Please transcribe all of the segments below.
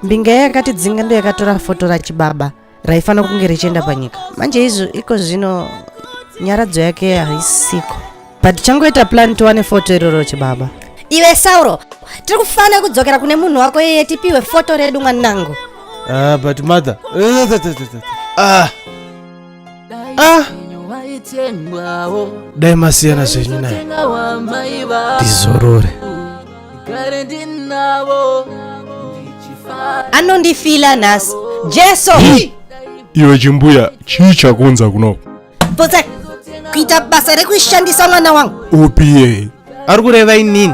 Mbinga yakatidzinga ndo yakatora foto rachibaba raifanira kunge richienda panyika. Manje izvo iko zvino nyaradzo yake haisiko. But changoita plan tiwane foto iroro chibaba. Iwe Sauro, tiri kufanira kudzokera kune munhu wako iyeye tipiwe foto redu mwanangu. Ah, but mother. Ah. Ah. Dai masiyana zvenyu naye. Ndizorore. Anondifila nhasi. Jesu. Iwe chimbuya, chii chakunza kuno? Putse, kuita basa rekushandisa mwana wangu. Upi iyeye? Ari kureva inini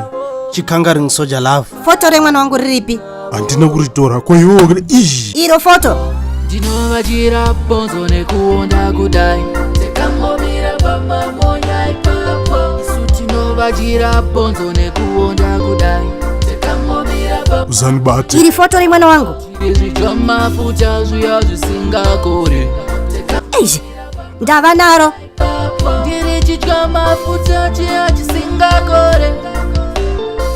chikangaring soja love. Foto remwana wangu riripi? Handina kuritora. Ko iwewo izhi. Iro foto. Ndinovachira bonzo nekuonda kudai takambomira pamamonya ipapo isu tinovachira bonzo nekuonda kudai takambomira pa Uzandibate. Iri foto remwana wangu. zvidya mafuta zviya zvisingakore Eish, ndava naro. Ndiri chidya mafuta chiya chisingakore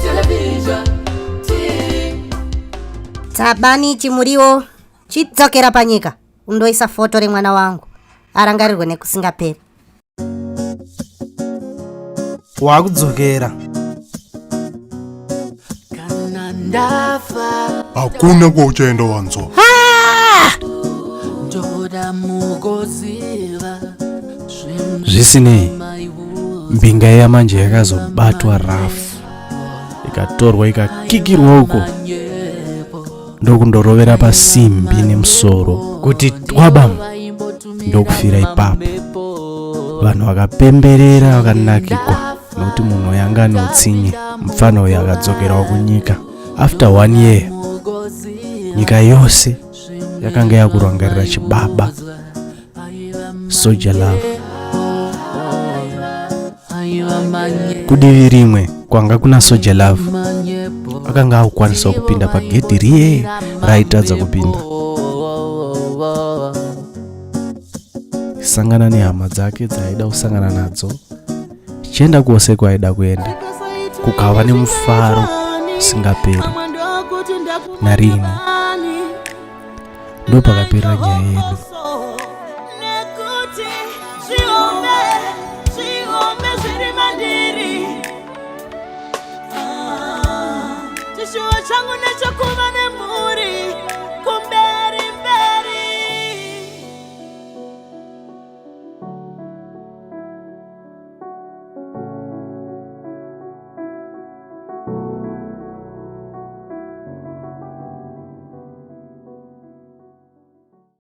Television TV Tabani chimuriwo chidzokera panyika undoisa foto remwana wangu arangarirwe nekusingaperi. Wakudzokera. Kana ndafa Hakuna kwauchaenda wanzwa. ndoda mugoziva Zvisinei, mbinga iya manje yakazobatwa rafu ikatorwa ikakikirwa uko ndokundorovera pasimbi nemusoro kuti twabam ndokufira ipapo. Vanhu vakapemberera vakanakigwa nokuti munhu uyu anga ane utsinye. Mupfana uyu akadzokerawo kunyika after one year. Nyika yose yakanga yakurangarira chibaba Soja Love. Kudivi rimwe kwanga kuna Soja Love akanga akukwanisawo kupinda pagedhi riye raaitadza kupinda. Sangana nehama dzake dzaaida kusangana nadzo, chienda kwose kwaaida kuenda, kukava nemufaro usingaperi narini. Ndopakaperera nyaya yedu. Nekuti zviombe, zviombe zviri mandiri. Ah, chishuwo changu nechekuva